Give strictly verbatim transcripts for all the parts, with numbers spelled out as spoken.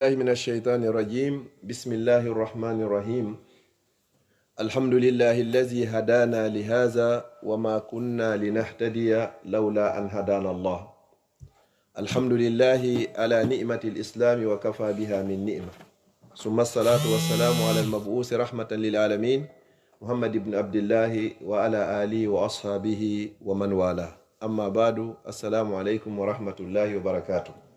بالله من الشيطان الرجيم. بسم الله الرحمن الرحيم. الحمد لله الذي هدانا لهذا وما كنا لنهتدي لولا أن هدانا الله. الحمد لله على نعمة الإسلام وكفى بها من نعمة. ثم الصلاة والسلام على المبعوث رحمة للعالمين محمد بن عبد الله وعلى آله وأصحابه ومن والاه. أما بعد، السلام عليكم ورحمة الله وبركاته.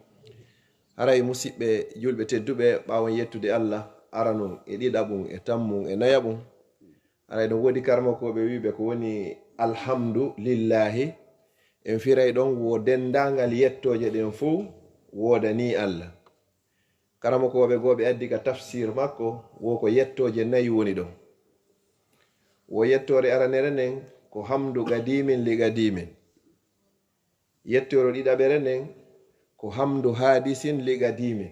Haray musiɓɓe julɓe tedduɓe, ɓaawon yettude Allah aranun e ɗiɗaɓun e tammun e nayaɓun, haray no woodi karamokooɓe wi'uɓe ko woni alhamdu lillahi. En firay ɗon wo denndaangal yettooje ɗen fow woodanii Allah. Karamokooɓe goo ɓe addi ka tafsir makko, wo ko yettooje nayi woni ɗon. Wo yettoore aranere nden ko hamdu qadimin li qadimin. Yettoore ɗiɗaɓere nden ko hamdu haadisin li qadimin.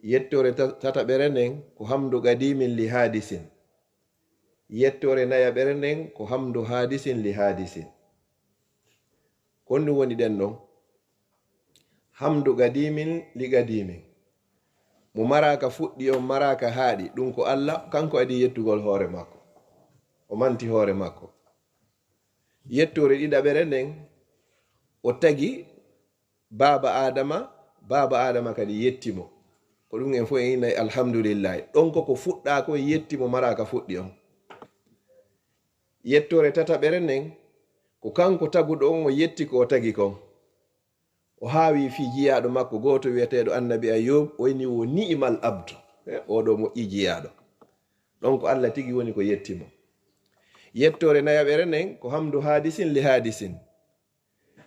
Yettoore ta-, tataɓere nden ko hamdu qadimin li haadisin. Yettoore nayaɓere nden ko hamdu haadisin li haadisin. Ko honɗun woni ɗen ɗon? Hamdu qadimin li qadimin. Mo maraaka fuɗɗi on, maraaka haaɗi, ɗun ko Allah, kanko adii yettugol hoore makko. O manti hoore makko. Yettoore ɗiɗaɓere nden, o tagi baaba Aadama, baaba Aadama kadi yetti mo. Ko ɗun en fow en innay alhamdulillahi. Ɗon ko ko fuɗɗaa kon yetti mo maraaka fuɗɗi on. Yettoore tataɓere nden, ko kanko taguɗo on, o yetti ko o tagi kon. O haawi fii jiyaaɗo makko gooto wi'eteeɗo Annabi Ayyub, o inni wo ni'imal abdu. Eh, oo ɗoo moƴƴii jiyaaɗo. Ɗon ko Allah tigi woni ko yetti mo. Yettoore nayaɓere nden, ko hamdu haadisin li haadisin.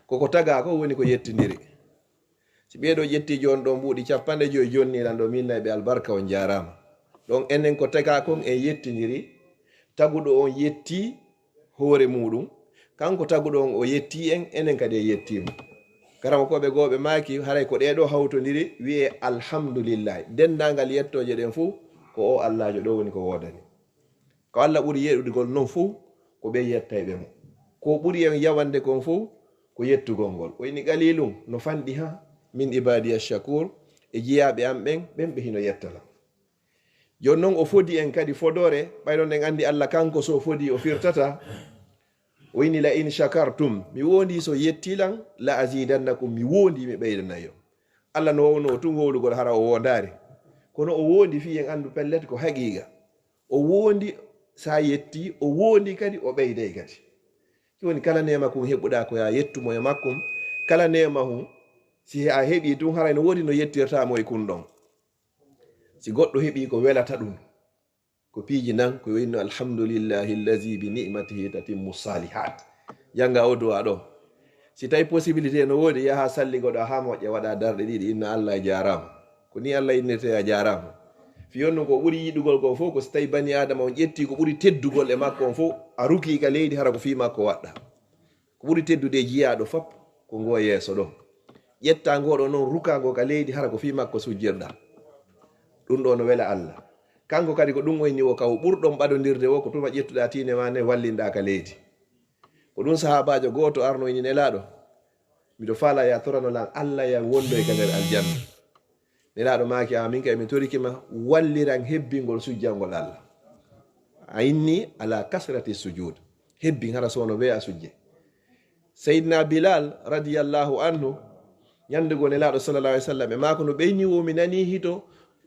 Ko ko tagaa kon woni ko yettindiri. Si ɓee ɗoo ƴettii jooni ɗoo mbuuɗi cappanɗe jowi jonnii lan ɗoo, min nay ɓe albarka, on jaaraama. Ɗon enen ko tagaa kon en yettindiri, taguɗo on yettii hoore muuɗum, kanko taguɗo on o yettii en, enen kadi en yettii mo. Karamokooɓe goo ɓe maaki, haray ko ɗee ɗoo hawtondiri wi'ee alhamdulillahi. Denndaangal yettooje ɗen fow ko oo Allaajo ɗoo woni ko woodani. Ko Alla ɓuri yeɗugol non fow, ko ɓen yettayɓe mo. Ko ɓuri en yawande kon fow, ko yettugol ngol. O inni, "Qalilun, no fanɗi ha, min ibadiya shakur, e jiyaaɓe am ɓen, ɓen ɓe hino yetta lan." Jooni non o fodi en kadi fodoore, ɓay non en anndi Alla kanko so o fodi o firtata. O inni, "La in shakartum, mi wondi so yetti lan, la azidannakum, mi wondi mi ɓeydanay on." Alla no wowno tun wowlugol hara o wondaari. Kono o wondi fii en anndu pellet ko haqiiqa. O wondi sa yetti, o wondi kadi o ɓeyday kadi. Ɗun woni kala neema kun heɓuɗaa ko yaa yettu mo e makkun. Kala neema hun, si a heɓii tun haray no woodi no yettirtaa mo e kun ɗon. Si goɗɗo heɓii ko welata ɗun, ko piiji nan, ko wayno, "Alhamdulillahi allazi bi ni'matihi tatimmu salihat." Jannga o du'a ɗo. Si tawi possibilité no woodi, yaha salligo ɗo haa moƴƴa, waɗa darɗe ɗiɗi, inna Allah a jaaraama. Ko ni Allah innirte a jaaraama. Fii on non ko ɓuri yiɗugol kon fow ko si tawi bani Aadama on ƴetti ko ɓuri teddugol e makko on fow, a rukii ka leydi, hara ko fii makko waɗɗa. Ko ɓuri teddude e jiyaaɗo fop ko ngoo yeeso ɗoo. Ƴettaa ngoo ɗoo non, rukaa ngoo ka leydi, hara ko fii makko sujjirɗaa. Ɗun ɗoo no wela Alla. Kanko kadi ko ɗun o inni wo ka o ɓurɗon ɓadondirde wo, ko tuma ƴettuɗaa tiinde maa nden wallinɗaa ka leydi. Ko ɗun sahaabaajo gooto arno inni, "Nelaaɗo, miɗo faalaa yaa torano lan Alla yaa wondoy ka nder aljanna." Nelaaɗo maaki, "Aa, min kay mi torike ma, walliran hebbingol sujjangol Alla. A inni ala kasrati sujud. Hebbin hara so wono bee a sujje." Seydina Bilal radiyallahu anhu, ñande goo Nelaaɗo sallallahu alaihi wasallam, e maako no ɓeyni wo mi nani hito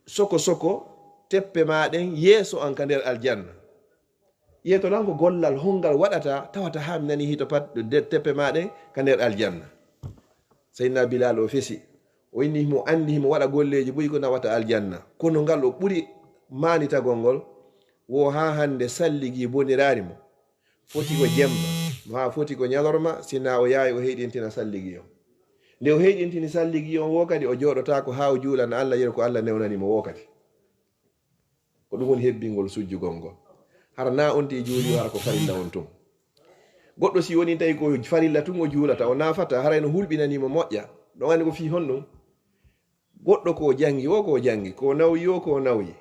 soko soko teppe maa ɗen yeeso an ka nder aljanna. Yeeto lan ko gollal hongal waɗata tawata haa mi nani hito pat de teppe maa ɗen ka nder aljanna. Seydina Bilal o fesi. O inni himo anndi himo waɗa golleeji buy ko nawata aljanna. Kono ngal o ɓuri maanitagol ngol, wo haa hannde salligi boniraari mo. Foti ko jemma, maa foti ko ñalorma, si naa o yahay o heyɗintina salligi on. Nde o heyɗintini salligi on, wo kadi o jooɗotaako haa o juulana Alla, yeru ko Alla newnani mo wo kadi. Ko ɗun woni hebbingol sujjugol ngol. Hara naa on tigi juuli, hara ko farilla on tun. Goɗɗo si woni tawi ko farilla tun o juulata, o naafataa, haray no hulɓinanii mo moƴƴa. Ɗon anndi ko fii honɗun? Goɗɗo ko janngi wo ko janngi, ko nawyi wo ko nawyi,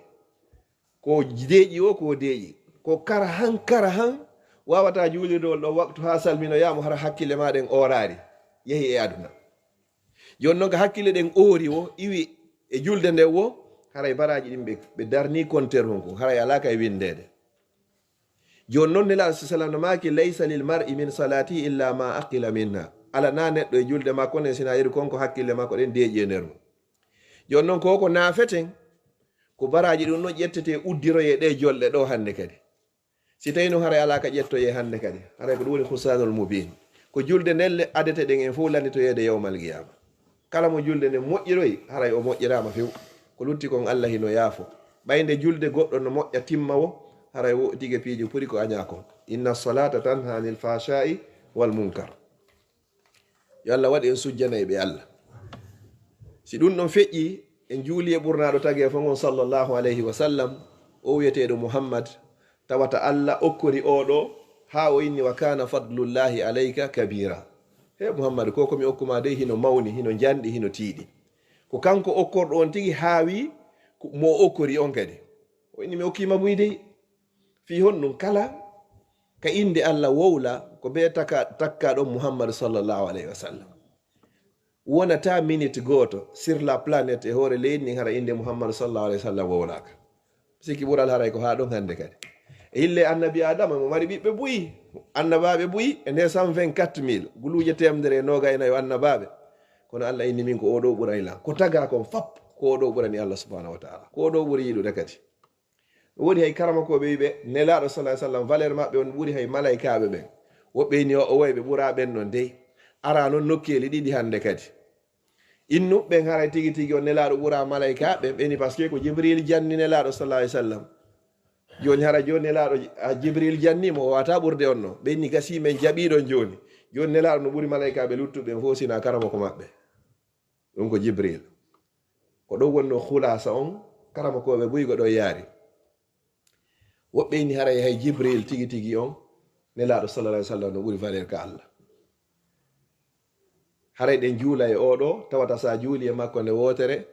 ko deeƴi wo ko deeƴi, ko kara han, kara han, waawataa juulirde wol ɗoo waqtu haa salminoyaa mo, hara hakkille maa ɗen ooraari, yehi e aduna. Jooni non, ka hakkille ɗen oori wo, iwi E julde nden wo, haray baraaji ɗin ɓe, ɓe darnii konter hun kun, haray alaa ka e winndeede. Jooni non, Nelaaɗo sa sallam no maaki, "Laysa lil mar'i min salatihi illa ma aqila minha." Alanaa neɗɗo e julde makko nden, sinaa yeru kon ko hakkille makko ɗen deeƴi e nder mun. Jooni non, ko ko naafeten, ko baraaji ɗin no ƴettetee, uddiroyee ɗee jolɗe ɗoo hannde kadi. Si tawii non haray alaa ka ƴettoyee hannde kadi, haray ko ɗum woni khusranul mubiin. Ko julde nden le adete ɗen en fow lannitoyeede yawmal qiyaama. Kala mo julde nden moƴƴiroyi, haray o moƴƴiraama few. Ko lutti kon, Allah hino yaafo. Ɓay nde julde goɗɗo no moƴƴa timma wo, haray wo tige piiji puri ko añaa kon. "Inna salata tanha anil fahsha'i wal munkar." Yo Allah waɗu en sujjanayɓe Allah. Si ɗum ɗon feƴƴi, en juuli e ɓurnaaɗo tageefo ngon, sallallahu alayhi wa sallam, o wi'eteeɗo Muhammad, tawata Allah okkori oo ɗoo, haa o inni, "Wa kana fadlullahi alayka kabira." He Muhammad, ko ko mi okku maa dey hino mawni, hino njanɗi, hino tiiɗi. Ko kanko okkorɗo on tigi haawi ko mo okkori on kadi. O inni, "Mi okkii ma buy dey." Fii honɗun? Kala ka innde Allah wowla, ko bee taka-, takkaa ɗon Muhammadu sallallahu alayhi wa sallam. Wonataa minit gooto sur la planète e hoore leydi ndin hara innde Muhammadu sallallahu alayhi wa sallam wowlaaka. Sikki ɓural haray ko haa ɗon hannde kadi. E hillee annabi Aadama, mo mari ɓiɓɓe buy, annabaaɓe buy, e nder cent vingt-quatre mille, guluuje teemedere e noogay e nayo annabaaɓe. Kono Allah inni min ko oo ɗoo ɓurani lan. Ko tagaa kon fap, ko oo ɗoo ɓurani Allah subhanahu wa ta'ala. Ko oo ɗoo ɓuri yiɗude kadi. Ɗum woni hay karamokooɓe wi'ɓe Nelaaɗo sallallahu alaihi wasallam, valeur maɓɓe on ɓuri hay malaykaaɓe ɓen. Woɓɓe inni o, o wayi ɓe ɓuraa ɓen non dey. Araa non nokkeeli ɗiɗi hannde kadi. Innu ɓen haray tigi tigi on Nelaaɗo ɓuraa malaykaaɓe ɓen, ɓe inni parce que ko Jibril janni Nelaaɗo sallallahu alaihi wasallam. Jooni hara jooni Nelaaɗo, a, Jibril janni mo, o waawataa ɓurde on non. Ɓe inni gasii men jaɓii ɗon jooni. Jooni Nelaaɗo no ɓuri malaykaaɓe luttuɓe ɓen fof, sinaa karamoko maɓɓe. Ɗum ko Jibril. Ko ɗon woni no khulaasa on, karamokooɓe buy ko ɗon yaari. Woɓɓe inni haray hay Jibril tigi tigi on, Nelaaɗo sallallahu alaihi wasallam no ɓuri valeur ka Allah. Haray ɗen juula e oo ɗoo, tawata sa juuli e makko nde wootere,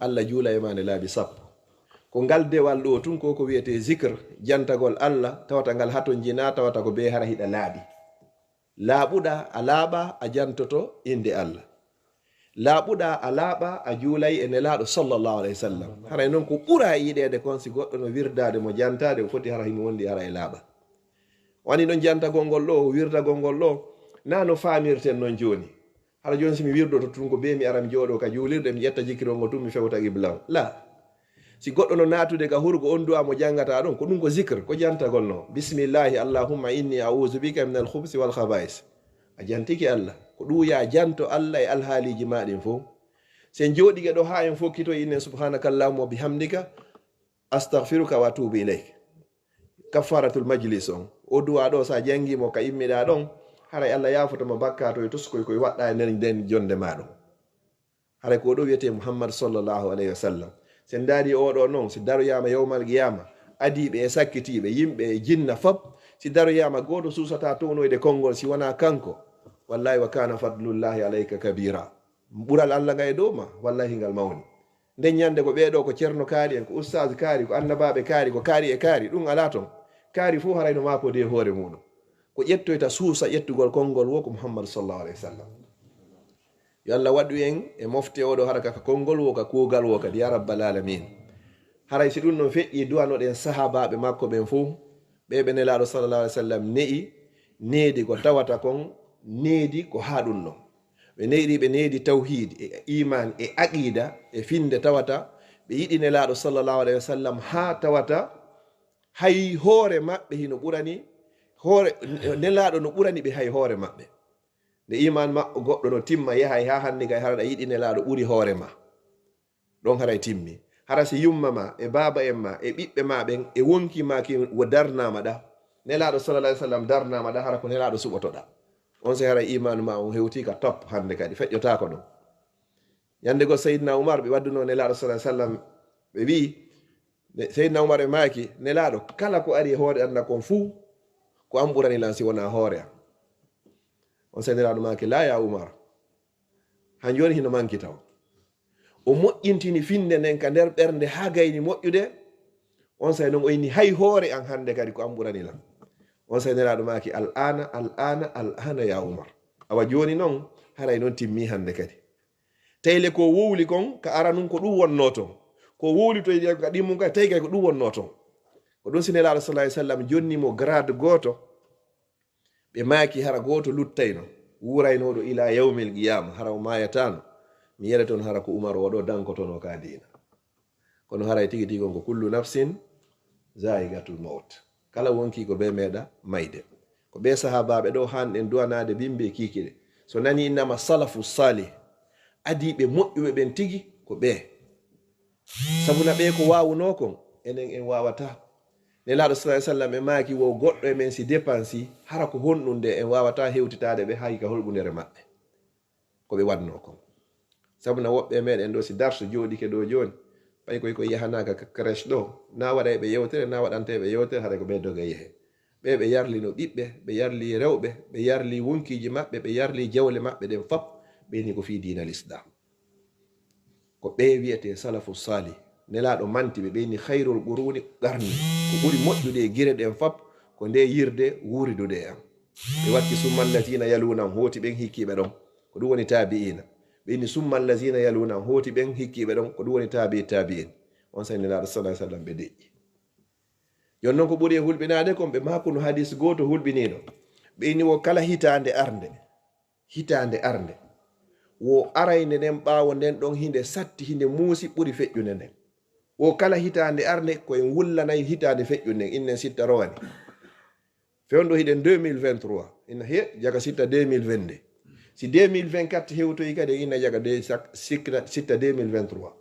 Allah juula e maa nde laabi sappo. Ko ngal dewal ɗoo tun ko ko wi'etee zikr, jantagol Allah, tawata ngal hatonjinaa, tawata ko bee hara hiɗa laaɓi. Laaɓuɗaa, a laaɓaa, a jantoto innde Allah. Laaɓuɗaa, a laaɓaa, a juulay e Nelaaɗo sallallahu alaihi wasallam. Haray non ko ɓuraa e yiɗeede kon, si goɗɗo no wirdaade mo jantaade, o foti hara himo wondi hara e laaɓa. O anndi non jantagol ngol ɗoo, wirdagol ngol ɗoo, naa no faamirten non jooni. Hara jooni si mi wirdoto tun ko bee mi ara mi jooɗoo ka juulirde, mi ƴetta jikkirol ngol tun mi fewta qibla on. Laa. Si goɗɗo no naatude ka hurgo, on du'aa mo janngataa ɗon, ko ɗum ko zikr, ko jantagol non. Bismillahi, Allahumma inni a'udhu bika minal khubsi wal khaba'is. A jantike Allah. Ko ɗum yaa janto Allah e alhaaliiji maa ɗin fow. Si en jooɗike ɗoo haa en fokkitoyi inen subhanakallahumma wa bihamdika, astaghfiruka wa atubu ilayk. Kaffaratul majlis on. O du'aa ɗoo, sa janngi mo ka immiɗaa ɗon, haray Allah yaafoto ma bakkaatooje tosokoy koy waɗɗaa e nder nden jonde maa ɗon. Haray ko ɗoo wi'etee Muhammad sallallahu alayhi wa sallam. Si en ndaari oo ɗoo non, si daroyaama yawmal qiyaama, adiiɓe e sakkitiiɓe, yimɓe e jinna fop, si daroyaama gooto suusataa townoyde konngol si wanaa kanko. Wallahi wa kana fadlullahi alayka kabira. Ɓural Allah ngal e dow ma, wallahi ngal mawni. Nden ñande ko ɓee ɗoo, ko Cerno kaari en, ko Ustaaz kaari, ko Annabaaɓe kaari, ko kaari e kaari, ɗum alaa ton. Kaari fof haray no maapodee hoore muuɗum. Ko ƴettoyta suusa ƴettugol konngol wo ko Muhammadu sallallahu alaihi wasallam. Yo Allah waɗu en e mofte oo ɗoo haraka ka konngol wo, ka kuugal wo kadi, ya rabbal alamin. Haray si ɗum non feƴƴii, du'anoɗen sahaabaaɓe makko ɓen fof, ɓe ɓe Nelaaɗo sallallahu alaihi wasallam ne'i, needi ko tawata kon, needi ko haa ɗum non. Ɓe ne'iri, ɓe needi tawhiid, e iimaan, e aqiida, e finnde tawata, ɓe yiɗi Nelaaɗo sallallahu alaihi wasallam haa tawata hay hoore maɓɓe hino ɓurani, hoore, Nelaaɗo no ɓurani ɓe hay hoore maɓɓe. Nde iimaan ma-, goɗɗo no timma, yahay haa hannde kay hara ɗa yiɗi Nelaaɗo ɓuri hoore ma. Ɗon haray timmi. Hara si yumma ma, e baaba en ma, e ɓiɓɓe ma ɓen, e wonki ma kin wo darnaama ɗa. Nelaaɗo sallallahu alaihi wasallam darnaama ɗa, hara ko Nelaaɗo suɓotoɗa. On se haray iimaanu ma on hewti ka top hannde kadi, feƴƴotaako ɗon. Ñande goo Seydina Umar, ɓe wadduno Nelaaɗo sallallahu alaihi wasallam, ɓe wi'i, ne-, Seydina Umar ɓe maaki, "Nelaaɗo, kala ko ari e hoore an na kon fuu, ko an ɓurani lan si wonaa hoore an." On se Nelaaɗo maaki, "Laa ya Umar, han jooni hino manki taw." O moƴƴintini finnde nden ka nder ɓernde haa gayni moƴƴude. On say non o inni, "Hay hoore an hannde kadi ko an ɓurani lan." On say Nelaaɗo maaki, "Al aana, al aana, al aana ya Umar." Awa jooni non, haray non timmi hannde kadi. Tawi le ko wowli kon, ka aranun ko ɗun wonnoo ton. Ko wowli to yiɗi ka ɗimmun kay, tawi kay ko ɗun wonnoo ton. Ko ɗun si Nelaaɗo sallallahu alaihi wasallam jonni mo grade gooto, ɓe maaki hara gooto luttayno, wuuraynooɗo ila yawmil qiyama, hara o maayataano. Mi yere ton hara ko Umar o ɗo dankotono ka diina. Kono haray tigi tigi on ko kullu nafsin zaiqatul maut. Kala wonkii ko bee meeɗa mayde. Ko ɓee sahaabaaɓe ɗoo haanɗen du'anaade bimbi e kiikiiɗe. So nani innama salafu salih, adiiɓe moƴƴuɓe ɓen tigi ko ɓee. Sabuna ɓee ko waawunoo kon, enen en waawataa. Nelaaɗo sallallahu alaihi wasallam e maaki wo goɗɗo e men si depansii, hara ko honɗun de en waawataa hewtitaade ɓe hay ka holɓundere maɓɓe. Ko ɓe waɗnoo kon. Sabu na woɓɓe e meɗen ɗoo, si darsu jooɗike ɗoo jooni, ɓay koy koy yahanaaka ka crèche ɗoo, na waɗay ɓe yewtere, na waɗantee ɓe yewtere, haray ko ɓee doga yehe. Ɓee ɓe yarlino ɓiɓɓe, ɓe yarli rewɓe, ɓe yarli wonkiiji maɓɓe, ɓe yarli jawle maɓɓe ɗen fop, ɓe ni ko fii diina Lislaam. Ko ɓee wi'etee salafu saalih. Nelaaɗo manti ɓe, ɓe ni khayrul quruni qarni. Ko ɓuri moƴƴude e gire ɗen fop, ko nde yirde wuuridude e am. Ɓe watti summa allazina yalunahum, hooti ɓen hikkiiɓe ɗon. Ko ɗum woni taabi'iina. Ɓe inni summa allazina yalunahum, hooti ɓen hikkiiɓe ɗon. Ko ɗum woni taabi'i taabi'in. On sani Nelaaɗo sallallahu alaihi wasallam ɓe deƴƴi. Jooni non ko ɓuri e hulɓinaade kon, ɓe maakuno hadis gooto hulɓiniiɗo. Ɓe inni wo kala hitaande arnde, hitaande arnde, wo arayde nden ɓaawo nden ɗon hinde satti, hinde muusi ɓuri feƴƴunde nden. Wo kala hitaande arnde ko en wullanay hitaande feƴƴunde nden, innen sitta rowani. Fewndo hiɗen deux mille vingt-trois, ina he, jaga sitta deux mille vingt-deux. Si deux mille vingt-quatre hewtoyi kadi, ina jaga de sak-, sikna-, sitta deux mille vingt-trois.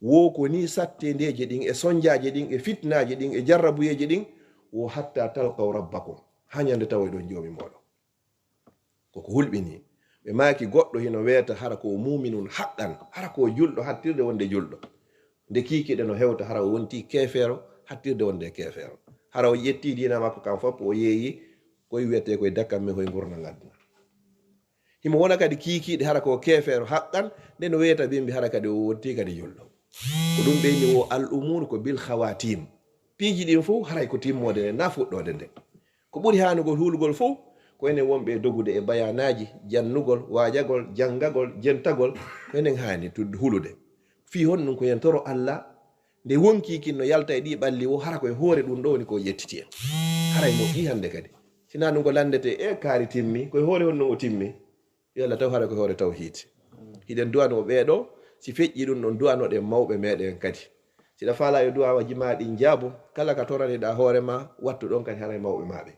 Wo ko ni sattendeeji ɗin, e sonjaaji ɗin, e fitnaaji ɗin, e jarrabuyeeji ɗin, wo hatta talqaw rabbakum. Haa ñande tawoyɗon Joomi mooɗon. Ko ko hulɓinii. Ɓe maaki goɗɗo hino weeta hara ko muuminun haqqan, hara ko julɗo hattirde wonde julɗo. Nde kiikiiɗe no hewta hara o wonti keefeero, hattirde wonde keefeero. Hara o ƴetti diina makko kan fof, o yeeyi koy wiyetee koy dakkan men hoy ngurndan aduna. Himo wona kadi kiikiiɗe hara ko keefeero haqqan, nde no weeta bimbi hara kadi o wonti kadi julɗo. Ko ɗum ɓeyni wo al umur ko bil khawatim. Piiji ɗin fof haray ko timmoode nden, na fuɗɗoode nden. Ko ɓuri haanugol hulugol fof, ko enen wonɓe e dogude e bayaanaaji, jannugol, waajagol, janngagol, jentagol, ko enen haani tuddu hulude. Fii honɗun ko en toro Alla, nde wonkii kin no yalta e ɗii ɓalli wo, hara ko e hoore ɗun ɗoo woni ko o ƴettiti en. Haray moƴƴii hannde kadi. Sinaa ɗun ko lanndetee, e kaari timmi, ko e hoore honɗun o timmi? Yo Alla taw hara ko hoore tawhiid. Hiɗen du'ano ɓee ɗoo, si feƴƴii ɗun ɗon du'anoɗen mawɓe meɗen kadi. Si ɗa faalaa yo du'aaji maa ɗin jaabu, kala ka toraniɗaa hoore maa, wattu ɗon kadi haray mawɓe maa ɓen.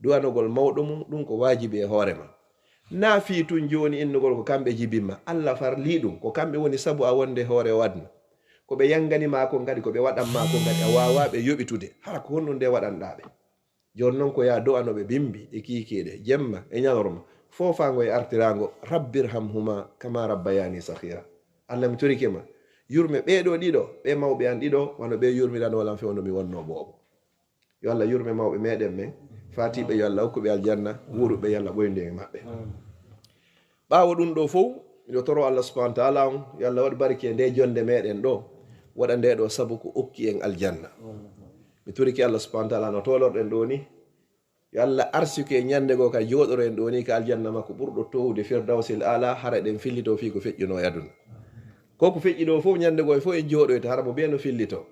Du'anogol mawɗo mun, ɗun ko waajibi e hoore maa. Naa fii tun jooni innugol ko kamɓe jibin ma. Alla farlii ɗun, ko kamɓe woni sabu a wonde hoore o aduna. Ko ɓe yangani maa kon kadi, ko ɓe waɗan maa kon kadi, a waawaa ɓe yoɓitude. Hara ko honɗun nde waɗanɗaa ɓe? Jooni non ko yaa du'ano ɓe bimbi e kiikiiɗe, jemma e ɲalorma, foofaango e artiraango, "Rabbirhamhuma kama rabbayani saghira." Alla, mi torike ma, yurme ɓee ɗoo ɗiɗo, ɓee mawɓe an ɗiɗo, wano ɓe yurmirano lan fewndo mi wonno boobo. Yo Alla yurme mawɓe meɗen ɓen, faatiiɓe yo Alla hokku ɓe aljanna, wuuruɓe yo Alla ɓoyndu en e maɓɓe. Ɓaawo ɗun ɗoo fow, miɗo toro Alla subhanahu wa ta'ala on, yo Alla waɗu barke e nde jonde meɗen ɗoo, waɗa nde ɗoo sabu ko okki en aljanna. Mi torike Alla subhanahu wa ta'ala no tolorɗen ɗoo ni, yo Alla arsuku en ɲande goo ka jooɗoren ɗoo ni ka aljanna makko ɓurɗo towude Firdawsil Aala, hara eɗen fillitoo fii ko feƴƴunoo e aduna. Ko ko feƴƴi ɗoo fow ɲande goo fow en jooɗoyta, hara mo bee no fillitoo.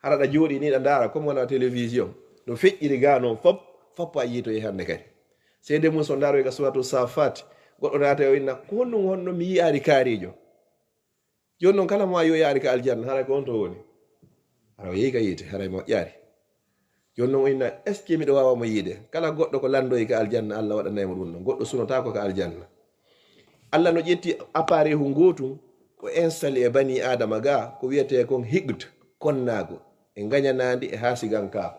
Hara ɗa jooɗii nii, ɗa ndaara comme wona télévision. No feƴƴiri gaa non fop, fop a yiitoyi hannde kadi. Seede mun so ndaaroy ka Suuratu Saaffaat, goɗɗo naata o inna, "Ko honɗun honno mi yi'aali kaariijo?" Jooni non kala mo a yi'oyaali ka aljanna, haray ko on to woni. Hara o yehi ka yiite, haray moƴƴaali. Jooni non o inna, "Est-ce que miɗo waawa mo yiide?" Kala goɗɗo ko lanndoyi ka aljanna, Alla waɗanay mo ɗun ɗon. Goɗɗo sunotaako ka aljanna. Alla no ƴetti appareil hu ngootu, o installe e banii Aadama gaa, ko wi'etee kon higd, konnaagu, e ngaɲanaandi, e haasigankaaku.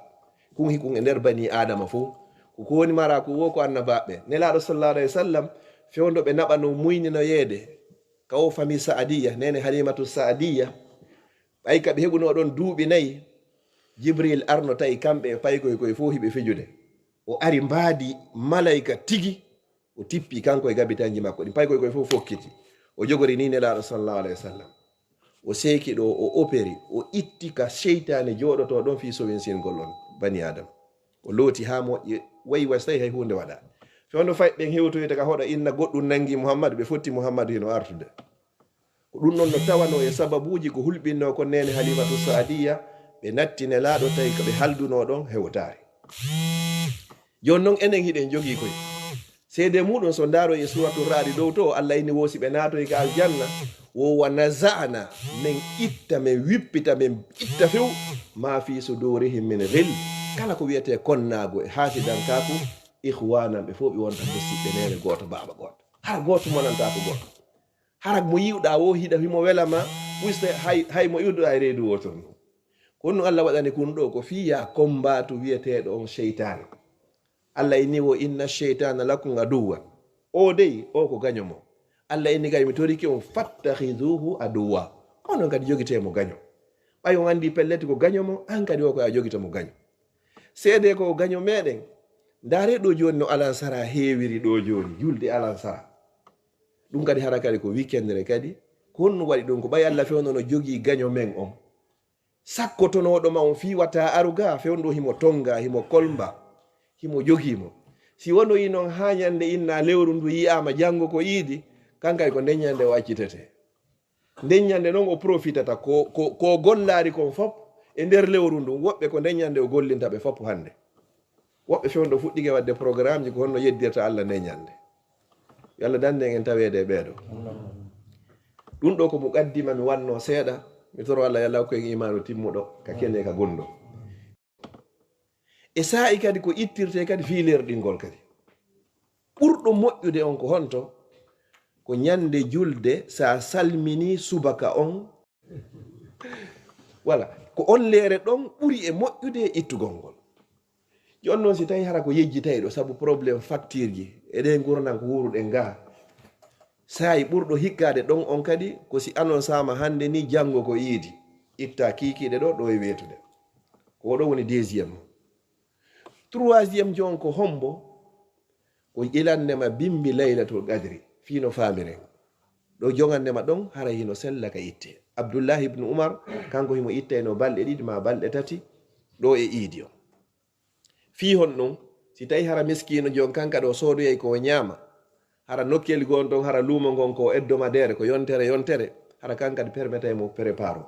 Kun hikun e nder banii Aadama fow. Ko ko woni mara ko wo ko annabaaɓe. Nelaaɗo sallallahu alayhi wa sallam, fewndo ɓe naɓano muyninoyeede, ka o famii Sa'adiyya, neene Halimatu Sa'adiyya, ɓay ka ɓe heɓunoo ɗon duuɓi nayi, Jibril arno tawi kamɓe e paykoy koy fow hiɓe fijude. O ari mbaadi malayka tigi, o tippi kanko e gabitanji makko ɗin, paykoy koy fow fokkiti. O jogori ni Nelaaɗo sallallahu alayhi wa sallam. O seeki ɗo, o operi, o itti ka seytaane jooɗotoo ɗon fii sowinsingol on bani Aadama. O looti haa moƴƴi, wayi wayi so tawi hay huunde waɗaa. Fewndo fay ɓen hewtoyta ka hoɗa inna goɗɗum nangi Muhammadu, ɓe fotti Muhammadu hino artude. Ko ɗun non no tawanoo e sababuuji ko hulɓinnoo kon neene Halimatu Saadiya, ɓe natti Nelaaɗo tawi ko ɓe haldunoo ɗon hewtaali. Jooni non enen hiɗen jogii koy. Seedee muuɗun so ndaaroo e Suuratu Ra'di dow to, Alla inni woo si ɓe naatoyi ka aljanna, woo wa naza'na, men itta, men wippita, men itta few, ma fi sudurihim min ghil, kala ko wi'etee konnaagu e haasidankaaku, ikhwanan, ɓe fow ɓe wonta musiɓɓe neene gooto, baaba gooto. Hara gooto monantaako gooto. Hara mo yi'uɗaa woo hiɗa, himo wela ma, wista hay, hay mo iwduɗaa e reedu wooto ndu. Ko honno Alla waɗani kun ɗoo? Ko fii yaa kombaatu wi'eteeɗo on seytaane. Alla inni woo, "Inna sheytaana lakum aduwwan." Oo dey, oo ko gaño mon. Alla inni kadi, "Mi torike on, fattakhizuhu aduwwa." Onon kadi jogitee mo gaño. Ɓay on anndi pellet ko gaño mon, an kadi oo ko a jogita mo gaño. Seedee ko o gaño meɗen. Ndaaree ɗoo jooni no alansara heewiri ɗoo jooni, julde alansara. Ɗun kadi hara kadi ko weekend re kadi. Ko honno waɗi ɗun? Ko ɓay Alla fewndo no jogii gaño men on. Sakkotonooɗo ma on fii wata aru ga, fewndo himo tonga, himo kolmba, himo jogii mo. Si wonoyi non haa ñande inna lewru ndu yi'aama janngo ko iidi, kan kadi ko nden ñande o accitetee. Nden ñande non o profitata ko, ko, ko gollaari kon fop e nder lewru ndun. Woɓɓe ko nden ñande o gollinta ɓe fop hande. Woɓɓe fewndo fuɗɗike waɗde programmeji ko honno yeddirta Alla nden ñande. Yo Alla dandu en en taweede e ɓee ɗoo. Ɗun ɗoo ko muqaddima mi wannoo seeɗa. Mi toro Alla yo Alla hokku en iimaanu timmuɗo ka kene e ka gunndoo. E saa'i kadi ko ittirtee kadi fii lerɗingol kadi. Ɓurɗo moƴƴude on ko honto? Ko ñande julde, sa salminii subaka on. Wala, ko on leere ɗon ɓuri e moƴƴude e ittugol ngol. Jooni non, si tawii hara ko yejjitayɗo sabu problème factureji e ɗee ngurndan ko wuuruɗen gaa, saa'i ɓurɗo hikkaade ɗon on kadi, ko si annonsaama hande ni, janngo ko iidi, ittaa kiikiiɗe ɗoo, ɗoo e weetude. Ko oo ɗoo woni deuxième. Troisième jon ko hombo? Ko ilannde ma bimbi Laylatul Qadri, fii no faamiren. Ɗoo jongannde ma ɗon, haray hino sella ka itte. Abdullahi ibnu Umar, kanko himo ittayno balɗe ɗiɗi maa balɗe tati, ɗoo e iidi on. Fii honɗun? Si tawii hara miskiino jon kan kadi o soodoyay ko o ñaama, hara nokkeeli goo ton, hara luumo ngon ko o hebdomadaire, ko yontere yontere, hara kan kadi permetay mo préparo.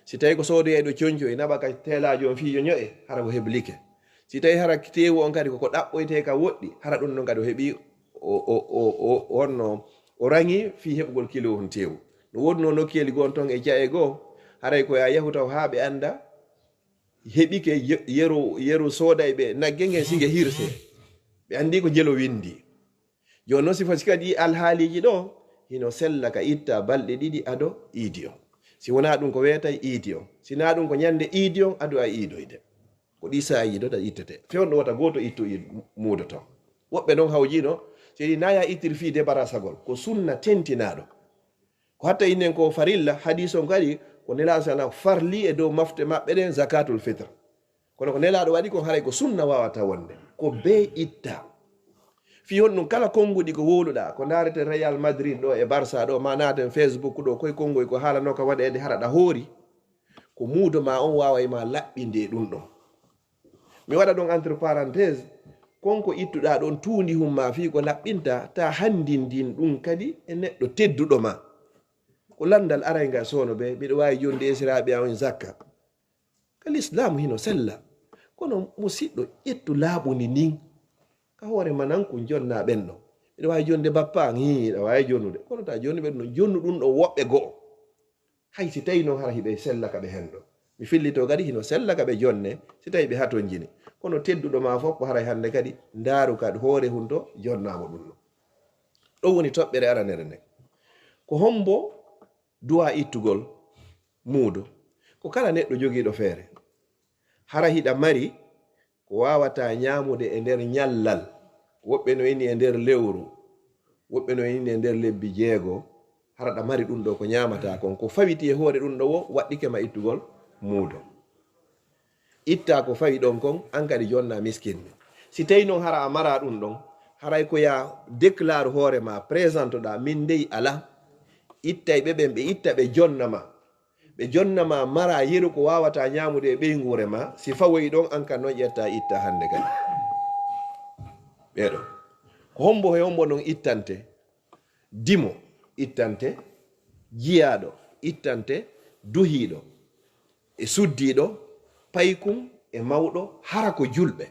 Si tawii ko soodoyayɗo conco, e naɓa ka teelaajo on fii yo ño'e, hara o heblike. Si tawii hara teewu on kadi ko ko ɗaɓɓoytee ka woɗɗi, hara ɗun non kadi o heɓii, o, o, o, o, o honno, o raŋii fii heɓugol kilo on teewu. No woodunoo nokkeeli goo ton e ja'e goo, haray ko yaa yahu taw haa ɓe annda, heɓike ye-, yeru, yeru soodayɓe nagge ngen si nge hirsee. Ɓe anndii ko jelo winndii. Jooni non, si foti kadi alhaaliiji ɗoo, hino sella ka itta balɗe ɗiɗi ado iidi on. Si wonaa ɗun ko weetay iidi on. Si naa ɗun ko ñande iidi on, ado a iidoyde. Ko ɗii saa'iiji ɗoo ta ittetee. Fewndo wota gooto ittu iid-, muudo ton. Woɓɓe non hawjino, si ɗi naa yaa ittir fii debarasagol. Ko sunna tentinaaɗo. Ko hatta inen ko farilla, hadiis on kadi, ko Nelaaɗo sala farli e dow mafte maɓɓe ɗen zakatul fitr. Kono ko Nelaaɗo waɗi kon haray ko sunna waawata wonde. Ko bee itta. Fii honɗun kala konnguɗi ko wowluɗaa, ko ndaareten Real Madrid ɗoo e Barça ɗoo, maa naaten Facebook ɗoo, koy konnguɗi ko haalanoo ka waɗeede hara ɗa hoori, ko muudo maa on waaway maa laɓɓinde e ɗun ɗon. Mi waɗa ɗon entre parenthèse, kon ko ittuɗaa ɗon tuundihun maa fii ko laɓɓinta, ta hanndindin ɗun kadi e neɗɗo tedduɗo maa. Ko lanndal araygal soono ɓe, miɗo waawi jonnude esiraaɓe an on zakka. Ka Lislaamu hino sella. Kono musiɗɗo, ƴettu laaɓundi ndin. Ka hoore ma nan kun jonnaa ɓen ɗon. Miɗo waawi jonnude bappa an, hii, hiɗa waawi jonnude. Kono ta jonni ɓen ɗon, jonnu ɗun ɗon woɓɓe go'o. Hay si tawii non hara hiɓe sella ka ɓe henndo. Mi fillitoo kadi hino sella ka ɓe jonne, si tawii ɓe hatonjini. Kono tedduɗo maa fof ko haray hannde kadi ndaaru ka hoore hun to jonnaa mo ɗun non. Ɗon woni toɓɓere aranere nden. Ko hombo duwaa ittugol muudo? Ko kala neɗɗo jogiiɗo feere. Hara hiɗa mari ko waawataa ñaamude e nder ñallal, woɓɓe no inni e nder lewru, woɓɓe no inni e nder lebbi jeego, hara ɗa mari ɗun ɗoo ko ñaamataa kon, ko fawiti e hoore ɗun ɗoo woo, waɗɗike ma ittugol muudo. Ittaa ko fawi ɗon kon, an kadi jonnaa miskinɓe. Si tawii non hara a maraa ɗun ɗon, haray ko yaa déclare hoore maa, présente ɗaa, min dey alaa, ittay ɓe ɓen, ɓe itta ɓe jonna ma. Ɓe jonna ma maraa yeru ko waawataa ñaamude e ɓeynguure maa, si fawoyi ɗon, an kan non ƴettaa ittaa hannde kadi. Ɓee ɗoo. Ko hombo e hombo non ittante? Dimo ittante, Jiyaaɗo ittante duhiiɗo e suddiiɗo, paykun e mawɗo, hara ko julɓe.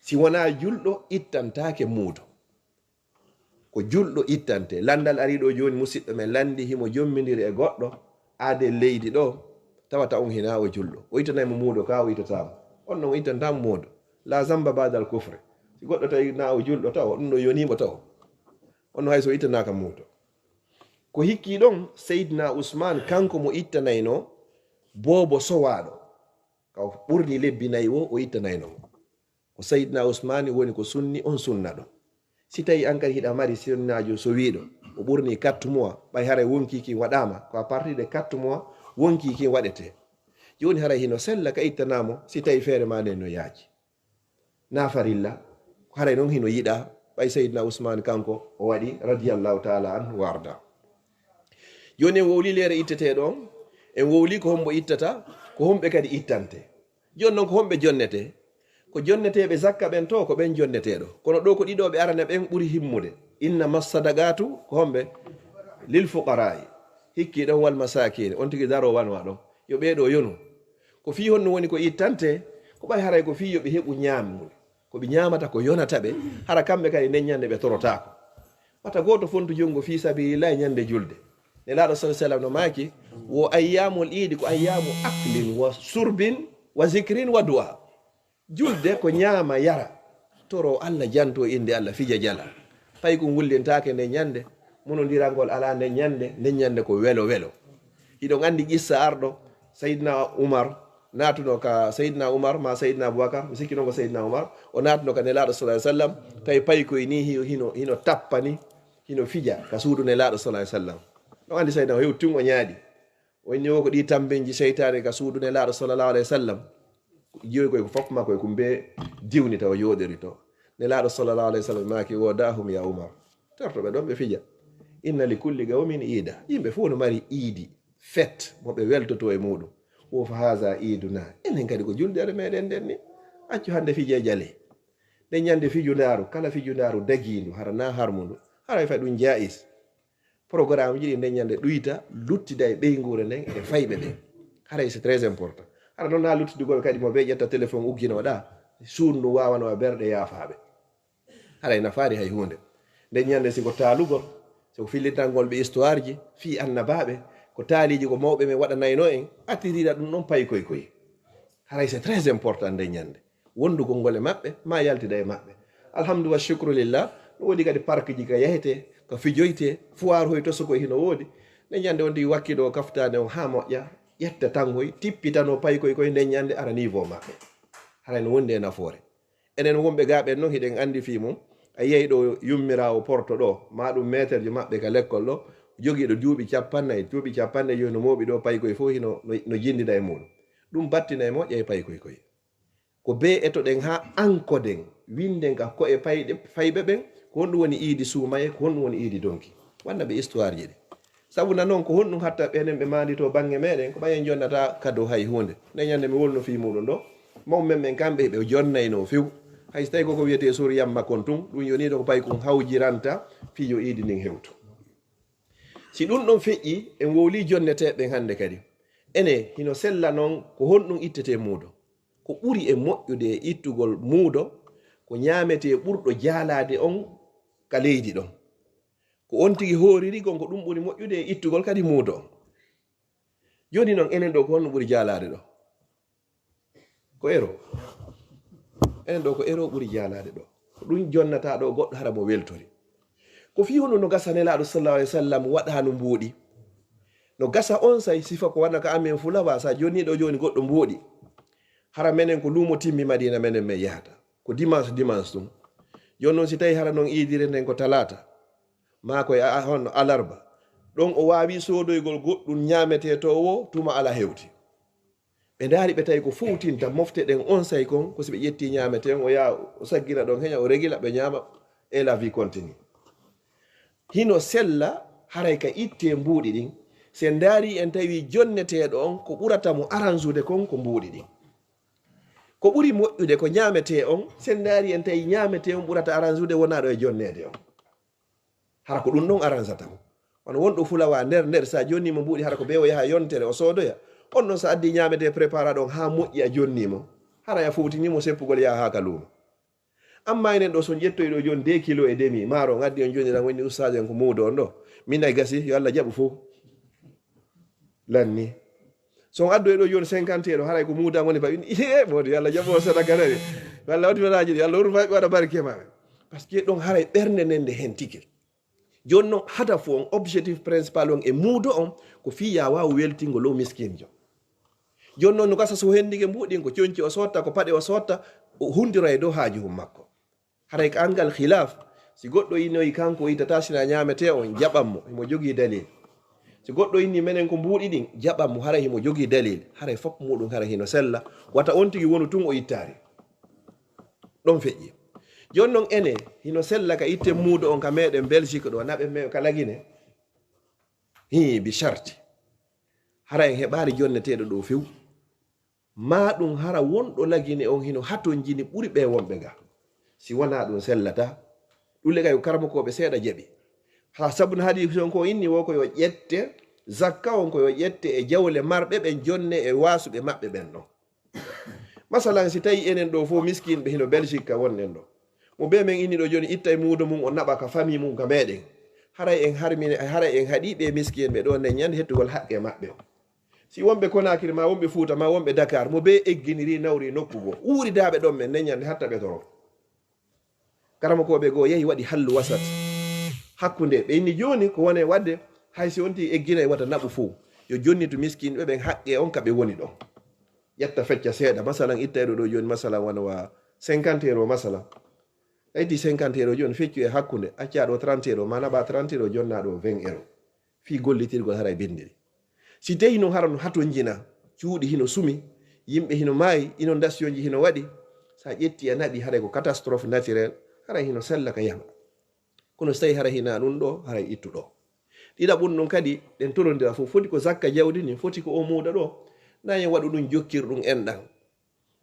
Si wonaa julɗo, ittantaake muudo. Ko julɗo ittante. Lanndal arii ɗoo jooni, musiɗɗo men lanndi, himo jommbindiri e goɗɗo aadee leydi ɗoo, tawata on hinaa o julɗo. O ittanay mo muudo kaa, o ittataa mo. On non o ittantaa mo muudo. La zamba ba'dal kufri. Si goɗɗo tawi naa o julɗo taw, ɗun ɗoo yonii mo taw. On non hay so ittanaaka muudo. Ko hikkii ɗon, Seydina Usmaan kanko mo ittanaynoo boobo sowaaɗo. Ka o ɓurni lebbi nayi woo, o ittanayno mo. Ko Seydina Usmaani woni ko sunni on sunna ɗon. Si tawii an kadi hiɗa mari sunnaajo sowiiɗo, o ɓurni quatre mois, ɓay haray wonkii kin waɗaama, ko à partir de quatre mois wonkii kin waɗetee. Jooni haray hino sella ka ittanaa mo, si tawii feere maa nden no yaaji. Naa farilla, haray non hino yiɗaa, ɓay Seydina Usmaani kanko o waɗi, radiyallahu taala anhu wa arda. Jooni en wowlii leere ittetee ɗon, en wowlii ko hombo ittata, ko homɓe kadi ittante. Jooni non ko homɓe jonnetee? Ko jonneteeɓe zakka ɓen to, ko ɓen jonneteeɗo. Kono ɗoo ko ɗiɗo ɓe arana ɓen ɓuri himmude. Innama sadaqatu ko homɓe? Lil fuqaraa'i. Hikkii ɗon wal masaakiin. On tigi daroo wano ɗon. Yo ɓee ɗoo yonu. Ko fii honno woni ko ittante? Ko ɓay haray ko fii yo ɓe heɓu ñaamdu. Ko ɓe ñaamata ko yonata ɓe, hara kamɓe kadi nden ñande ɓe torotaako. Wata gooto fontu junngo fii sabiilillaahi ñande julde. Nelaaɗo sallallaahu alayhi wa sallam no maaki, wo ayyaamul iidi ko ayyaamu aklin wa surbin wa zikrin wa du'a. Julde ko ñaama, yara, toro Alla, janto innde Alla, fija, jala. Paykun wullintaake nden ñande, monondirangol alaa nden ñande, nden ñande ko welo welo. Hiɗon anndi qissa arɗo, Sayyidina Umar naatuno ka, Sayyidina Umar maa Sayyidina Abubakar, mi sikki non ko Sayyidina Umar, o naatuno ka Nelaaɗo sallallaahu alayhi wa sallam, tawi paykoy nii hi-, hino, hino tappa nii, hino fija ka suudu Nelaaɗo sallallaahu alayhi wa sallam. On anndi Sayyidina o hewti tun o ñaaɗi. O inni wo ko ɗii tammbinji seytaane ka suudu Nelaaɗo sallallaahu alayhi wa sallam. Jiyoy koy ko fof makko e kumbe diwni tawa yooɗori to. Nelaaɗo sallallaahu alayhi wa sallam maaki, "Wo dahum ya Umar. Terto ɓe ɗon ɓe fija. Inna li kulli qawmin iida. Yimɓe fof no mari iidi, fête, mo ɓe weltotoo e muuɗum. Wo fa haza iiduna. Enen kadi ko julde meɗen nden ni. Accu hannde fije jale." Nden ñande fijundaaru, kala fijundaaru dagiindu, hara na harmundu, haray fay ɗum jaa'is. Programmeji ɗi nden ñande ɗuyta, luttida e ɓeynguure nden e fayɓe ɓen. Haray c'est très important. Hara non na luttidugol kadi mo ɓe ƴetta téléphone ugginoɗa, suudu ndu waawano e ɓerɗe yaafaaɓe. Haray nafaari hay huunde. Nden ñande si ko taalugol, si ko fillitangol ɓe histoire ji fii annabaaɓe, ko taaliiji ko mawɓe men waɗanayno en, attirira ɗum ɗon paykoy koy. Haray c'est très important nden ñande. Wondugol ngol e maɓɓe, maa yaltida e maɓɓe. Alhamdu wa shukru lillah, no woodi kadi park ji ka yahetee, ka fijoytee, foire hoy to so koy hino woodi. Nden ñande on tigi wakkiɗo kaftaane on haa moƴƴa, ƴetta tan hoy, tippitanoo paykoy koy nden ñande ara niveau maɓɓe. Haray no wondi e nafoore. Enen wonɓe gaa ɓen non hiɗen anndi fii mum. A yiyay ɗo yummiraawo Porto ɗo, maa ɗum meeterjo maɓɓe ka lekkol ɗo, jogiiɗo duuɓi cappannayi, duuɓi cappanɗe jowi no mooɓi ɗo, paykoy fof hino, no, no jinndida e muuɗum. Ɗum battina e moƴƴa e paykoy koy. Ko bee etoɗen haa ankoden, winnden ka ko'e payɗe, fayɓe ɓen, ko honɗum woni iidi suumaye, ko honɗum woni iidi donki. Wannda ɓe histoire ji ɗi. Sabu na non ko honɗum hatta ɓenen ɓe maanditoo bannge meɗen, ko ɓay en jonnata kado hay huunde. Nden ñande mi wolno fii muuɗum ɗo, mawɓe men ɓen kamɓe ɓe jonnaynoo few. Hay so tawi ko ko wiyetee sur yamma kon tun, ɗum yonii ɗo ko paykun hawjiranta fii yo iidi ndin hewtu. Si ɗum ɗon feƴƴi, en wowlii jonneteeɓe ɓen hannde kadi. Ene, hino sella non ko honɗum ittetee muudo? Ko ɓuri e moƴƴude e ittugol muudo, ko ñaametee ɓurɗo jaalaade on ka leydi ɗon. Ko on tigi hooriri kon, ko ɗum ɓuri moƴƴude e ittugol kadi muudo on. Jooni non, enen ɗo ko honno ɓuri jaalaade ɗo? Ko ero. Enen ɗo ko ero ɓuri jaalaade ɗo. Ko ɗum jonnata ɗo goɗɗo hara mo weltori. Ko fii honno no gasa Nelaaɗo sallallaahu alayhi wa sallam waɗaano mbuuɗi? No gasa on say sifa ko wona ka amen fulawa, sa jonni ɗo jooni goɗɗo mbuuɗi. Hara menen ko luumo timmi Madiina menen men yahata. Ko dimanche, dimanche ɗum. Jooni non si tawi hara non iidire nden ko talaata, maa ko e a-, honno alarba, ɗon o waawi soodoygol goɗɗum ñaametee to wo tuma ala hewti. Ɓe ndaari ɓe tawi ko fowtinta mofte ɗen on say kon, ko si ɓe ƴetti ñaametee on, o yaha o saggina ɗon heña, o regila, ɓe ñaama, et la vie continue. Hino sella haray ka ittee mbuuɗi ɗin, si en ndaari en tawi jonneteeɗo on ko ɓurata mo aransude kon ko mbuuɗi ɗin. Ko ɓuri moƴƴude ko ñaametee on, si en ndaari en tawi ñaametee on ɓurata aransude wonaa ɗo e jonneede on. Hara ko ɗum ɗon aransata mo. Wano wonɗo fulawa nder nder, sa jonnii mo mbuuɗi, hara ko bee o yaha yontere, o soodoya. On non sa addii ñaametee préparé ɗon haa moƴƴi, a jonnii mo, haray a fowtinii mo seppugol yaha haa ka luumo. Amma enen ɗoo, so on ƴettoyi ɗoo jooni deux kilos et demi maaro, on addi on jooni, ɗan woni ustaajo en ko muudo on ɗoo. Min ay gasi, yo Alla jaɓu fow. Lanni. So on addoyi ɗoo jooni cinquante euros, haray ko muudo an woni ba, eh, moodo, yo Alla jaɓu on sadaka nani. Yo Alla waɗu melaaji ɗi, yo Alla waɗu fa-, waɗa barke ma. Parce que ɗon haray ɓernde nden nde hentike. Jooni non, hadafu on, objectif principal on e muudo on, ko fii yo a waawu weltingol oo miskinjo. Jooni non, no gasa so o hendike mbuuɗi ɗin, ko conci o sotta, ko paɗe o sotta, o hundiroya e dow haajuhun makko. Haray ka anngal khilaaf, si goɗɗo inoyi kanko o ittataa sina ñaametee on, jaɓan mo, himo jogii dalil. Si goɗɗo inni menen ko mbuuɗi ɗin, jaɓan mo, haray himo jogii dalil. Haray fof muuɗum haray hino sella, wata on tigi wonu tun o ittaali. Ɗon feƴƴi. Jooni non enen, hino sella ka itten muudo on ka meɗen Belgique ɗoo, naɓen men ka Lagine. Hii, bi sharti. Hara en heɓaali jonneteeɗo ɗoo few. Maa ɗum hara wonɗo Lagine on hino hatonjini ɓuri ɓee wonɓe ga. Si wanaa ɗum sellataa. Ɗum le kay ko karamokooɓe seeɗa jaɓi. Haa sabu no hadiis on ko inni wo ko yo ƴette, zakka on ko yo ƴette e jawle marɓe ɓen jonne e waasuɓe maɓɓe ɓen ɗon. Masalan, si tawi enen ɗoo fof miskinɓe hino Belgique ka wonɗen ɗoo. Mo bee men inni ɗoo jooni itta e muudo mum, o naɓa ka famille mum ka meɗen. Haray en harmine, haray en haɗi ɓee miskinɓe ɗoo nden ñande hettugol haqqe maɓɓe. Si wonɓe Conakry maa wonɓe Fuuta maa wonɓe Dakar, mo bee egginiri nawri nokku goo. Wuuridaaɓe ɗon men nden ñande hatta ɓe toro. Karamokooɓe goo yahi waɗi hallu wasat hakkunde ɓe inni jooni ko woni waɗde, hay si on tigi egginay wata naɓu fow. Yo jonnitu miskinɓe ɓen haqqe on ka ɓe woni ɗon. Ƴetta fecca seeɗa, masalan, itta e ɗoo ɗoo jooni, masalan, wano wa cinquante euros, masalan. Tayti cinquante euros jooni, feccu e hakkunde, accaa ɗoo trente euros, maa naɓaa trente euros, jonnaa ɗoo vingt euros. Fii gollitirgol haray binndiri. Si tawii non hara no hatonjina, cuuɗi hino sumi, yimɓe hino maayi, inondation ji hino waɗi, sa ƴetti a naɓi haray ko catastrophe naturelle, haray hino sella ka yama. Kono si tawii haray hinaa ɗum ɗoo, haray ittu ɗoo. Ɗiɗaɓun ɗum kadi, ɗen torondira fof, foti ko zakka jawdi ndin, foti ko o muuda ɗoo, na en waɗu ɗum jokkirɗum enɗan.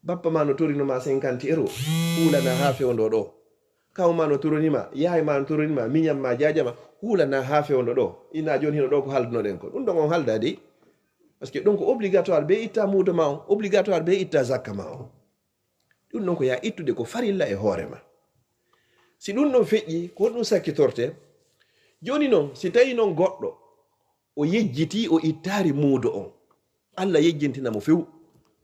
Bappa maa no torino maa cinquante euros, huulanaa haa fewndo ɗoo. Kaw maa no toroni maa, yaay maa no toroni maa, miñan maa, jaaja maa, huulanaa haa fewndo ɗoo. Inaa jooni hino ɗoo ko haaldunoɗen ko. Ɗum ɗon on haaldaa dey. Parce que ɗum ko obligatoire bee itta muudo maa on, obligatoire bee itta zakka maa on. Ɗum ɗon ko yaa ittude ko farilla e hoore maa. Si ɗum ɗon feƴƴi, ko honɗum sakkitortee? Jooni non, si tawii non goɗɗo, o yejjitii, o ittaali muudo on, Alla yejjintina mo few.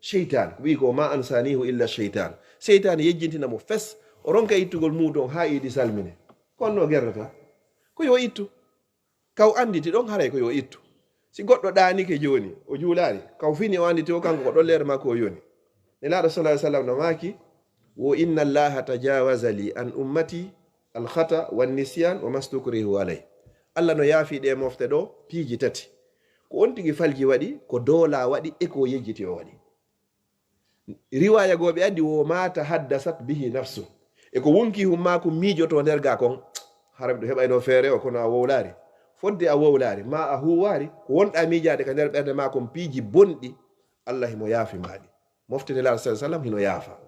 Seytaan, ko wi'i ko, "Ma ansanihu illa seytaan." Seytaane yejjintina mo fes, o ronka ittugol muudo on haa iidi salmine. Ko honno o gerdata? Ko yo ittu. Kaw annditi ɗon haray ko yo ittu. Si goɗɗo ɗaanike jooni, o juulaali, kaw fini o annditi o kanko ko ɗon leere makko o yoni. Nelaaɗo sallallahu alaihi wasallam no maaki, wo, "Inna Allaha tajawaza li an ummati al khata wan nisyan wa mastukrihu alai." Alla no yaafi ɗe mofte ɗoo piiji tati. Ko on tigi falji waɗi, ko doolaa waɗi, e ko yejjiti o waɗi. Riwaaya goo ɓe addi, "Wo ma tahaddasat bihi nafsu." E ko wonki hun maa ko miijoto nder gaa kon. Hara miɗo heɓayno feere o, kono a wowlaari. Fodde a wowlaari, maa a huuwaari, ko wonɗaa miijaade ka nder ɓernde maa kon piiji bonɗi, Alla himo yaafi maa ɗi. Mofte Nelaaɗo sallallahu alaihi wasallam hino yaafa.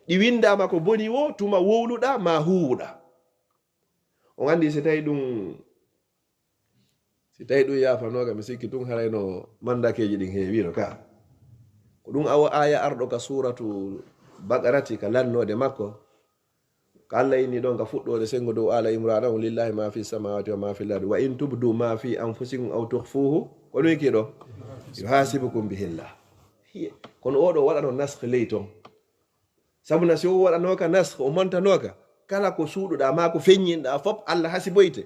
Ɗi winndaama ko boni woo, tuma wowluɗaa, maa huuwuɗaa. On anndi si tawi ɗum Si tawii ɗum yaafanooka, mi sikki tun haray no mandakeeji ɗin heewiino ka. Ko ɗum awo aaya arɗo ka suuratu Baqarati ka lannoode makko. Ka Alla inni ɗon ka fuɗɗoode senngo dow Aala Imraana on, "Lillahi ma fi samawati wa ma fil ardi. Wa in tubdu ma fi anfusikum aw tukhfuhu." Ko ɗum wiki ɗo? "Yuhasibukum bihillah." Hiye. Kono oo ɗoo waɗano naskh ley ton. Sabu na si o waɗanooka naskh, o mantanooka, kala ko suuɗuɗaa maa ko feññinɗaa fof, Alla hasiboyte.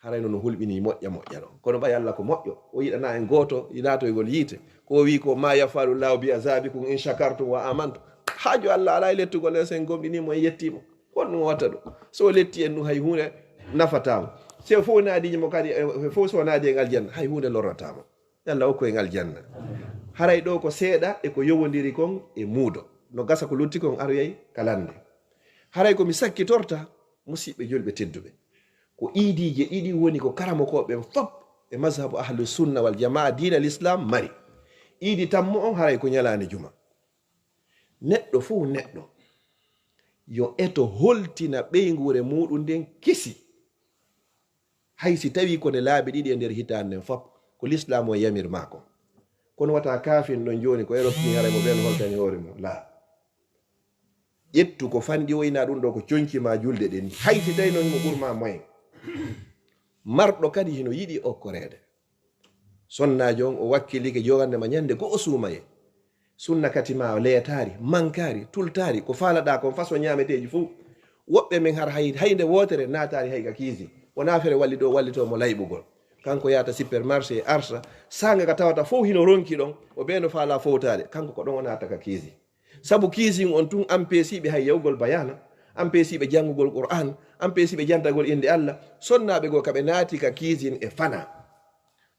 Haray no, no hulɓinii moƴƴa moƴƴa ɗon. Kono ɓay Alla ko moƴƴo, o yiɗanaa en gooto, yiɗatoygol yiite. Ko o wi'i ko, "Ma yaf'alu Llahu bi azabikum in shakartum wa amantum." Haaju Alla alaa e lettugol en, si en gomɗinii mo, en yettii mo. Honɗum o watta ɗum? So o letti en ɗum, hay huunde nafataa mo. Si o fownaadii mo kadi, e fof so wonaa en aljanna, hay huunde lorrataa mo. Yo Alla okku en aljanna. Haray ɗoo ko seeɗa e ko yowondiri kon e muudo. No gasa ko lutti kon aroyay ka lannde. Haray ko mi sakkitorta, musiɓɓe julɓe tedduɓe, ko iidiije ɗiɗi woni ko karamokooɓe ɓen fop e mazhabu ahlu sunna wal jamaa diina l'islam mari. Iidi tammo on haray ko ñalaande juma. Neɗɗo fow neɗɗo yo eto holtina ɓeynguure muuɗum nden kisi. Hay si tawii ko nde laabi ɗiɗi e nder hitaande nden fof, ko lislaamu on yamir maa kon. Kono wata kaafin ɗon jooni ko Europe ni, haray mo ɓen holtani hoore mum. Laa. Ƴettu ko fanɗi o ina ɗum ɗo ko conci maa julde ɗen. Hay si tawii non himo ɓur maa moyen. Marɗo kadi hino yiɗi okkoreede. Sonnaajo on o wakkilike jogande ma ñande go'o suumaye. Sunna kati ma o leetaari, mankaari, tultaari, ko faalaɗaa kon façon ñaameteeji fuu. Woɓɓe men har hay, hay nde wootere naataari hay ka kiisi. Wonaa fere walli ɗo wallitoo mo layɓugol. Kanko yaata supermarché arsa, saanga ka tawata fow hino ronki ɗon, o bee no faalaa fowtaade, kanko ko ɗon o naata ka kiisi. Sabu kiisin on tun ampeesiiɓe hay yahugol bayaana, ampeesiiɓe janngugol Qur'aan, ampeesiiɓe jantagol innde Alla, sonnaaɓe goo ka ɓe naati ka kiisin e fana.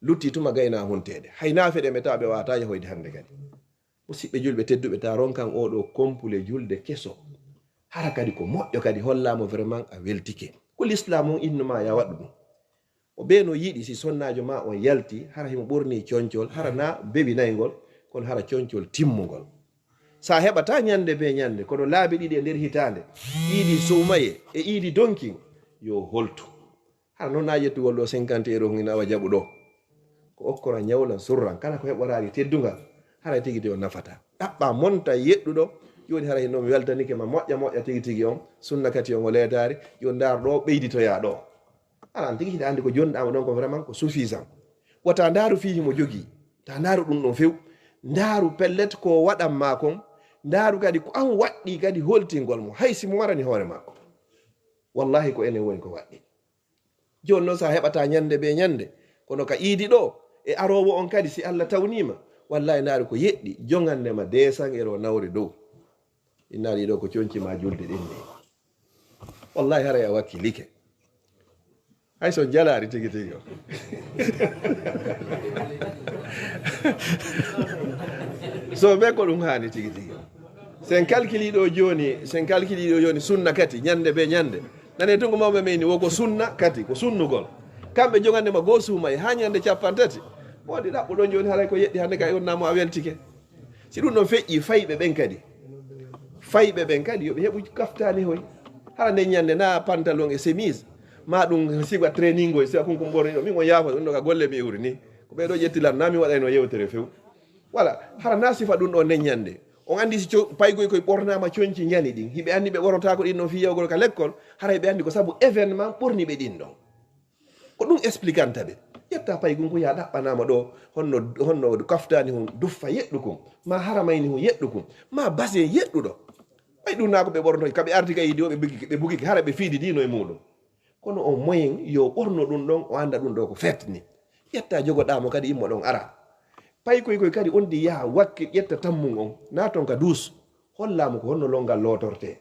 Lutti tuma gayna hunteede. Hay naa feɗe ɓe tawa ɓe waawataa yahoyde hannde kadi. Musidɓe julɓe tedduɓe, ta ronkan oo ɗoo kompule julde keso. Hara kadi ko moƴƴo kadi hollaa mo vraiment a weltike. Ko lislaamu on innu ma ya waɗu ɗum. O bee no yiɗi si sonnaajo maa on yalti, hara himo ɓornii concol, hara naa bewinayngol, kono hara concol timmungol. Sa heɓataa ñande bee ñande, kono laabi ɗiɗi e nder hitaande, iidi sowmaye e iidi donkin, yo holtu. Hara non naa yettugol ɗoo cinquante euro hun ina awa jaɓu ɗoo. Ko okkora ñawlan surran, kala ko heɓoraali teddungal, haray tigi tigi on nafataa. Ɗaɓɓaa monta yeɗɗuɗo, jooni haray non mi weltanike ma moƴƴa moƴƴa tigi tigi on, sunna kati on o leetaari, yo ndaar ɗoo, ɓeyditoyaa ɗoo. Alan tigi hiɗa anndi ko jonɗaama ɗon ko vraiment ko suffisant. Wata ndaaru fii himo jogii. Ta ndaaru ɗum ɗon few. Ndaaru pellet ko waɗan maa kon. Ndaaru kadi ko an waɗɗii kadi holtingol mo. Hay si mo warani hoore makko. Wallahi ko enen woni ko waɗɗii. Jooni non sa heɓataa ñande bee ñande. Kono ka iidi ɗoo, e aroowo on kadi si Alla tawniima. Wallahi ndaaru ko yeɗɗi. Jongande ma deux cents euro nawre dow. Inna ɗii ɗoo ko conci maa julde ɗen ni. Wallahi haray a wakkilike. Hay so jalaari tigi tigi o. So ɓe ko ɗum haani tigi tigi. Sen kalkili ɗoo jooni, sen kalkili ɗoo jooni sunna kati, ñande bee ñande. Nane tungo mawɓe men ni, wo ko sunna kati, ko sunnugol. Kamɓe jogande ma goo suuma e haa ñande cappanɗe tati. Wonde ɗaɓɓu ɗon jooni haray ko yeɗɗi hannde ka yonna mo a weltike. Si ɗum ɗon feƴƴi, fayɓe ɓen kadi. Fayɓe ɓen kadi, yo ɓe heɓu kaftaani hoy. Hara nden ñande na pantalon e chemise. Ma ɗum siga training oy, siga kun kun ɓorni ɗo. Min on yaafa ɗum ɗo ka golle mi iwri ni. Ko ɓee ɗoo ƴetti lan, na mi waɗayno yewtere few. Wala, hara na sifa ɗum ɗo nden ñande. On anndi si co-, paygoy koy ɓornaama conci ñani ɗin. Hiɓe anndi ɓe ɓornotaako ɗin ɗon fii yawgol ka lekkol. Haray ɓe anndi ko sabu événement ɓorni ɓe ɗin ɗon. Ko ɗum explicanta ɓe. Ƴetta paykun ko yaa ɗaɓɓanaama ɗo, honno, honno kaftaani hun duffa yeɗɗu kun, maa haramayni hun yeɗɗu kun, maa basin yeɗɗuɗo. Ɓay ɗum naa ko ɓe ɓornoy, ka ɓe arti ka yiidi o, ɓe bugi, ɓe bugi, hara ɓe fiididiino e muuɗum. Kono on moyen yo ɓorno ɗum ɗon, o annda ɗum ɗo ko fetni. Ƴetta jogoɗaa mo kadi immo ɗon ara. Paykoy koy kadi on di yaha wakkil ƴetta tammun on, naa ton ka duus. Hollaa mo ko honno lonngal lootortee.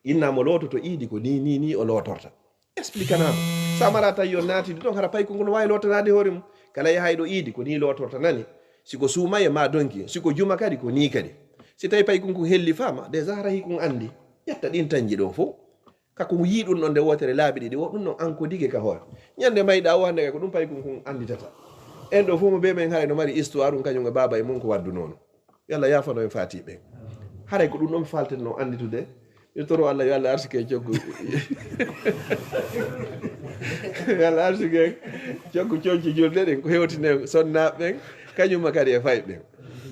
Inna mo loototo iidi ko nii, nii, nii o lootorta. Explique naa mo. Sa mara tawi yo naatidi ɗon, hara pay ko ngono waawi lootanaade hoore mum. Kala yahayɗo iidi ko nii lootorta nani. Si ko suumaye maa donki, si ko juma kadi ko nii kadi. Si tawi pay kun kun hellifaama, déjà hara hikun anndi. Ƴetta ɗin tanji ɗo fow. Ka ko yii ɗum ɗon nde wootere laabi ɗiɗi, wo ɗum ɗon ankodike ka hoore. Ñande mayɗa o hannde kay ko ɗum pay kun kun annditata. En ɗo fow mo bee men haray no mari histoire ɗum kañum e baaba e mum ko waddu noonu. Yo Allah yaafano en faati ɓen. Haray ko ɗum ɗon falten no annditude. Mi toro Allah yo Allah arsike en coggu. Yo Allah arsike en coggu conci julde ɗen ko hewtine sonnaaɓe ɓen, kañum ma kadi e fay ɓen.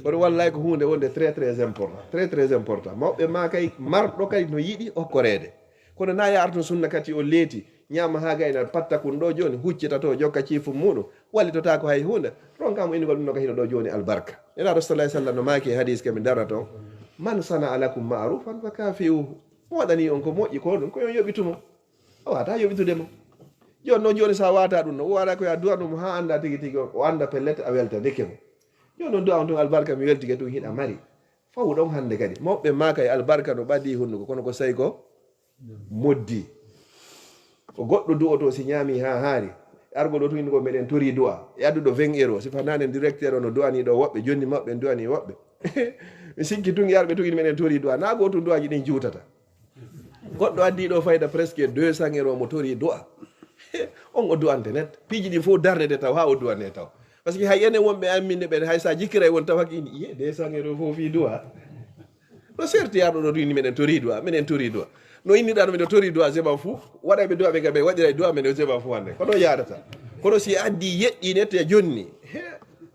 Kono wallahi ko huunde wonde très, très important. Très, très important. Mawɓe ma kay marɗo kay no yiɗi okkoreede. Kono na yaara tun sunna kati o leeti, ñaama haa gayna patta kun ɗo jooni, huccita to, jokka ciifum muuɗum, wallitotaako hay huunde. Ronka mo innugol ɗum no ka hino ɗo jooni albarka. Nelaaɗo sallallahu alaihi wasallam no maaki e hadis ka mi darata on, "Man sana'a lakum ma'rufan fakafi'uhu." Mo waɗani on ko moƴƴi ko ɗum, ko yo on yoɓitu mo. O waata yoɓitude mo. Jooni non jooni sa waata ɗum no, o waɗa ko ya du'ano mo haa annda tigi tigi o, o annda pellet a weltanike mo. Jooni non du'a on tun albarka mi weltike tun hiɗa mari. Fawu ɗon hannde kadi. Mawɓe maaka e albarka no ɓadii hunnuko, kono ko sey ko moddi. Ko goɗɗo du'oto si ñaami haa haari. Argo ɗo tun innugol meɗen torii du'a. E adduɗo vingt euro. Si fanaane directeur o no du'anii ɗo woɓɓe, jonni maɓɓe en du'anii woɓɓe. Mi sikki tun e arɓe tun ina meɗen torii du'a. Naa gootum du'aaji ɗin juutata. Goɗɗo addii ɗo fayda presque deux cents euro mo torii du'a. On o du'ante net. Piiji ɗin fow darnete taw, haa o du'ane taw. Parce que hay enen wonɓe amminde ɓen, hay sa jikkiray won tawaki ini, iye, deux cents euro fow fii du'a. No serti arɗo ɗo du'ini meɗen torii du'a, meɗen torii du'a. No inniɗaa no miɗo tori du'a zema fuu, waɗayɓe du'a ɓe ka ɓe waɗiray du'a men o zema fuu hannde. Ko ɗon yaadata. Kono si a anndi yeɗɗii nette a jonni. He,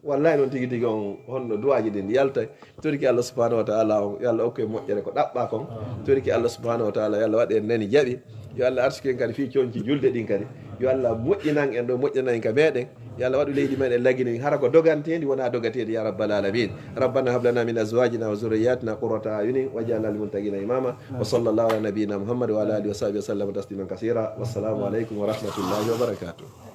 wallahi noon tigi tigi on honno du'aaji ɗin yaltay. Toriki Allah subhanahu wa ta'ala on, yo Allah okku en moƴƴere ko ɗaɓɓaa kon. Toriki Allah subhanahu wa ta'ala, yo Allah waɗu en nani jaɓi. Yo Allah arsuku en kadi fii conci julde ɗin kadi. Yo Allah moƴƴinan en ɗo, moƴƴinan en ka meɗen. Yo Allah waɗu leydi men en lagini hara ko doganteendi wonaa dogateedi ya rabbal alamin. ربنا هب لنا من أزواجنا وذرياتنا قرة أعين واجعلنا للمتقين إماما. وصلى الله على نبينا محمد وعلى آله وصحبه وسلم تسليما كثيرا. والسلام عليكم ورحمة الله وبركاته.